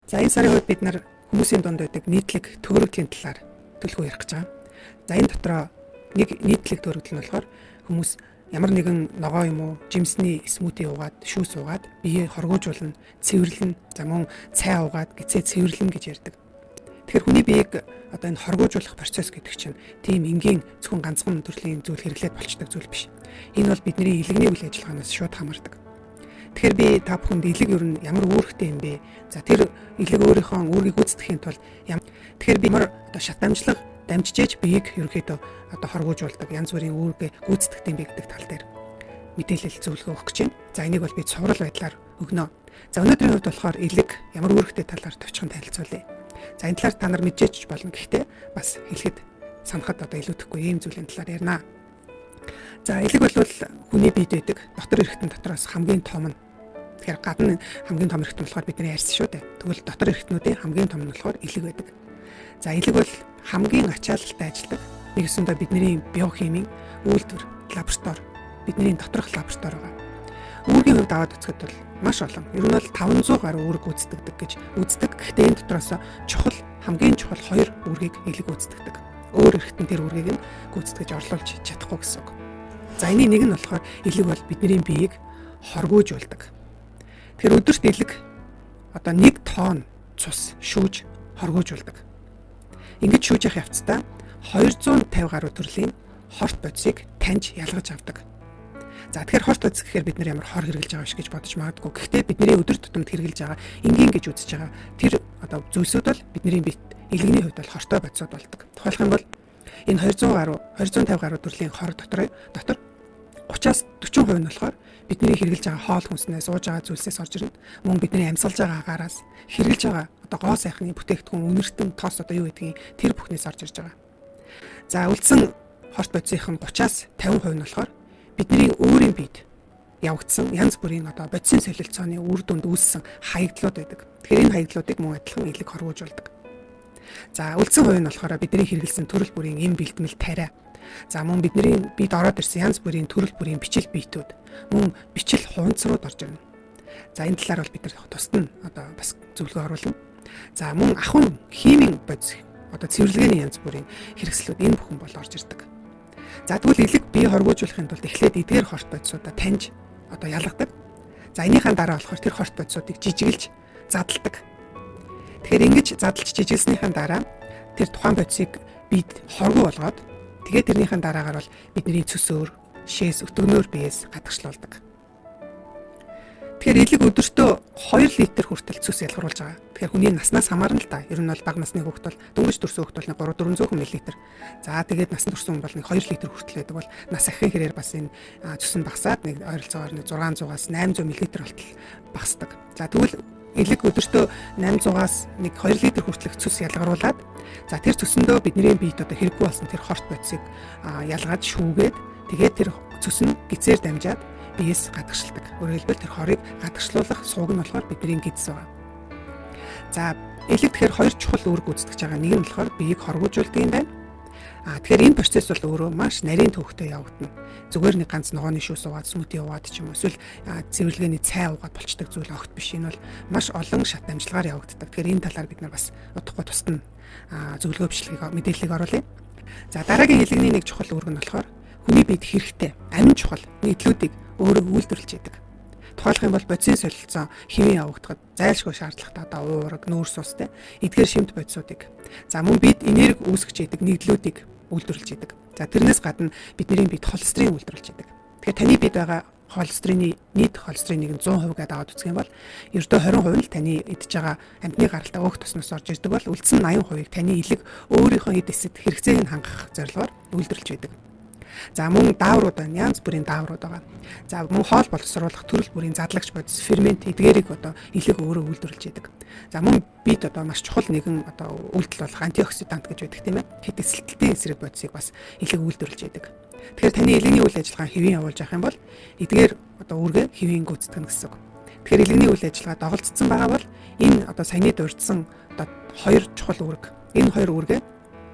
За энэ сарын хувьд бид нар хүмүүсийн дунд байдаг нийтлэг төөрөгдлийн талаар төлхөө ярих гэж байгаа. За энэ дотроо нэг нийтлэг төөрөгдөл нь болохоор хүмүүс ямар нэгэн ногоо юм уу, жимсний смути уугаад, шүүс уугаад биеэ хоргоожуулна, цэвэрлэн, за мөн цай уугаад гэцээ цэвэрлэн гэж ярьдаг. Тэгэхээр хүний биеийг одоо энэ хоргоожуулах процесс гэдэг чинь тийм энгийн зөвхөн ганцхан төрлийн зүйл хэрэглээд болчдөг зүйл биш. Энэ бол бидний илэгний үйл ажиллагаанаас шууд хамаардаг. Тэгэхээр би та бүхэнд элэг ер нь ямар үүрэгтэй юм бэ? За тэр элэг өөрийнхөө үүргийг гүйцэтгэхийн тулд тэгэхээр би ямар одоо шат дамжлага дамжижээж биеийг ерөнхийдөө одоо хоргоожуулдаг янз бүрийн үүргээ гүйцэтгэдэг юм бэ гэдэг тал дээр мэдээлэл зөвлөгөө өгөх гэж байна. За энийг бол би цуврал байдлаар өгнө. За өнөөдрийн хувьд болохоор элэг ямар үүрэгтэй талаар товчхон танилцуулъя. За энэ талаар та нар мэдчихэж болно. Гэхдээ бас хэлэхэд санахад одоо илүүтэхгүй ийм зүйлийн талаар ярина. За элэг бол хүний биед байдаг дотор эрхтэн дотроос хамгийн том нь. Тэгэхээр гадна хамгийн том эрхтэн болохоор бидний арьс шүү дээ. Тэгвэл дотор эрхтнүүдийн хамгийн том нь болохоор элэг байдаг. За элэг бол хамгийн ачаалалтай ажилладаг. Нэгсэндээ бидний биохимийн үйлдвэр, лаборатори, бидний доторх лаборатори байгаа. Үүргийн хувьд аваад үзэхэд бол маш олон. Ер нь бол 500 гаруй үүрэг гүйцэтгэдэг гэж үздэг. Гэхдээ энэ дотроос чухал, хамгийн чухал хоёр үүргийг элэг гүйцэтгэдэг. Өөр эрхтэн тэр үүргийг нь гүйцэтгэж орлуулж чадахгүй гэсэн үг. За энэний нэг нь болохоор элэг бол бидний биеийг хоргоожуулдаг. Тэгэхээр өдөрт элэг одоо 1 тонн цус шүүж хоргоожуулдаг. Ингэж шүүж явах явцдаа 250 гаруй төрлийн хорт бодисыг таньж ялгаж авдаг. За тэгэхээр хорт бодис гэхээр бид нар ямар хор хэрэглэж байгаа биш гэж бодож магадгүй. Гэхдээ бидний өдөр тутамд хэрэглэж байгаа энгийн гэж үзэж байгаа тэр одоо зүйлсүүд бол бидний биед элэгний хувьд бол хортой бодисууд болдог. Тухайлах юм бол энэ 200 гаруй 250 гаруй төрлийн хор дотор 30-аас 40% нь болохоор бидний хэрэглэж байгаа хоол хүнснээс, ууж байгаа зүйлсээс орж ирнэ. Мөн бидний амьсгалж байгаа агаараас, хэрэглэж байгаа одоо гоо сайхны бүтээгдэхүүн, үнэртэн, тос одоо юу гэдгийг тэр бүхнээс орж ирж байгаа. За үлдсэн хорт бодисынх нь 30-аас 50% нь болохоор бидний өөрийн биед явагдсан янз бүрийн одоо бодисын солилцооны үр дүнд үүссэн хаягдлууд байдаг. Тэгэхээр энэ хаягдлуудыг мөн адилхан элэг хоргоожуулдаг. За үлдсэн хувь нь болохоор бидний хэрэглэсэн төрөл бүрийн эм бэлтгэл тариа. За мөн бидний бид ороод ирсэн янз бүрийн төрөл бүрийн бичил биетүүд, мөн бичил хунцрууд орж ирнэ. За энэ талаар бол бид нар тусад нь одоо бас зөвлөгөө оруулна. За мөн ахуйн химийн бодис одоо цэвэрлэгээний янз бүрийн хэрэгслүүд энэ бүхэн бол орж ирдэг. За тэгвэл элэг бие хоргоожуулахын тулд эхлээд эдгээр хорт бодисуудаа таньж одоо ялгадаг. За энийхэн дараа болохоор тэр хорт бодисуудыг жижиглж задалдаг. Тэгэхээр ингэж задалж жижиглснийхэн дараа тэр тухайн бодисыг бид хоргоо болгоод тэгээд тэрнийхэн дараагаар бол бидний цөсөөр, шээс, өтгөнөөр биеэс гадагшлуулдаг. Тэгэхээр элэг өдөртөө 2 литр хүртэл цөс ялгаруулж байгаа. Тэгэхээр хүний наснаас хамаарна л да. Ер нь бол бага насны хүүхэд бол дөнгөж төрсөн хүүхэд бол 3-400 мл. За тэгээд насанд төрсөн хүн бол нэг 2 литр хүртэл байдаг бол нас ахин хэрээр бас энэ цөс нь багасаад нэг ойролцоогоор нэг 600-аас 800 мл болтол багасдаг. За тэгвэл элэг өдөртөө 800-аас нэг 2 литр хүртэлх цөс ялгаруулад за тэр цөсөндөө бидний биед одоо хэрэггүй болсон тэр хорт бодисыг ялгаад шүүгээд тэгээд тэр цөс нь гизээр дамжаад биеэс гадагшилдаг. Өөрөөр хэлбэл тэр хорыг гадагшлуулах сууг нь болохоор бидний гиз байгаа. За элэг тэгэхээр хоёр чухал үүрэг гүйцэтгэж байгаа. Нэг нь болохоор биеийг хоргоожуулдаг юм байна. Тэгэхээр энэ процесс бол өөрөө маш нарийн төвхтэй явагдана. Зүгээр нэг ганц ногооны шүүс уугаад, смути уугаад ч юм уу эсвэл цэвэрлэгээний цай уугаад болчдөг зүйл огт биш. Энэ бол маш олон шат дамжлагаар явагддаг. Тэгэхээр энэ талаар бид нар бас удахгүй тусад нь зөвлөгөө бичлэгийг мэдээллийг оруулъя. За дараагийн элэгний нэг чухал үүрэг нь болохоор хүний биед хэрэгтэй амин чухал нийтлүүдийг өөрөө үйлдвэрлэж яадаг. Тухайлах юм бол бодисын солилцоо химийн явагдахад зайлшгүй шаардлагатай одоо уураг, нүүрс устай эдгээр шимт бодисуудыг. За мөн бид энерги үүсгэж яадаг нийтлүүдийг үйлдвэрлэж яадаг. За тэрнээс гадна бидний биед холестерин үйлдвэрлэж яадаг. Тэгэхээр таны биед байгаа холестерины нийт холестериныг 100% гэдээ аваад үзэх юм бол ердөө 20% нь таны идж байгаа амьтны гаралтай өөх тосноос орж ирдэг бол үлдсэн 80%-ийг таны элэг өөрийнхөө эд эсэд хэрэгцээг нь хангах зорилгоор үйлдвэрлэж байдаг. За мөн дааврууд байна. Янз бүрийн дааврууд байгаа. За мөн хоол боловсруулах төрөл бүрийн задлагч бодис, фермент эдгээрийг одоо элэг өөрөө үйлдвэрлэж яадаг. За мөн бид одоо маш чухал нэгэн одоо үйлдэл болох антиоксидант гэж байдаг тийм ээ. Хэд эсэлтэлтийн эсрэг бодисыг бас элэг үйлдвэрлэж яадаг. Тэгэхээр таны элэгний үйл ажиллагаа хэвийн явуулж явах юм бол эдгээр одоо үүргээ хэвийн гүйцэтгэнэ гэсэн үг. Тэгэхээр элэгний үйл ажиллагаа доголдсон байгаа бол энэ одоо саяны дурдсан одоо хоёр чухал үүрэг. Энэ хоёр үүргээ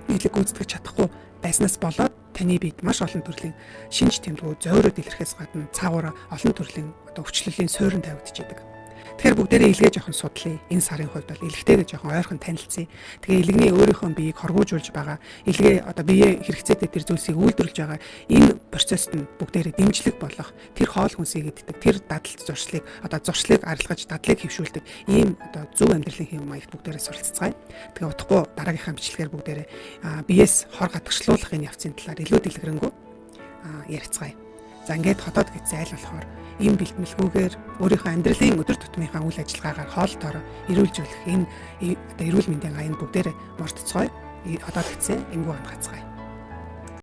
элэг гүйцэтгэж чадахгүй байснаас болоод таны биед маш олон төрлийн шинж тэмдгүүд зөөрөд илэрхээс гадна цаагаараа олон төрлийн одоо өвчлөлийн суурин тавигдчихэдэг. Тэгэхээр бүгдээрээ илгээ жоохон судлаа. Энэ сарын хувьд бол элэгтэйгээ жоохон ойрхон танилцъя. Тэгээ элэгний өөрийнхөө биеийг хоргуужуулж байгаа, элгээ одоо биеэ хэрэгцээтэй тэр зүйлсийг үйлдвэрлэж байгаа энэ процессд нь бүгдээрээ дэмжлэг болох, тэр хоол хүнсийг иддэг, тэр дадал зуршлыг одоо зуршлыг арилгаж дадлыг хэвшүүлдэг ийм одоо зөв амьдралын хэв маягт бүгдээрээ суралцгаая. Тэгээ удахгүй дараагийнхаа бичлэгээр бүгдээрээ биеэс хор гадагшлуулах энэ явцын талаар илүү дэлгэрэнгүй ярилцгаая. За ингээд хотод гэсэн айл болохоор ийм бэлтгэлгүйгээр өөрийнхөө амьдралын өдөр тутмынхаа үйл ажиллагаагаар хоолтойроо эрүүлжүүлэх энэ одоо эрүүл мэндийн аянд бүгдээрээ мортцгоё. Хотод гэсэн эмгүү хандгацгаая.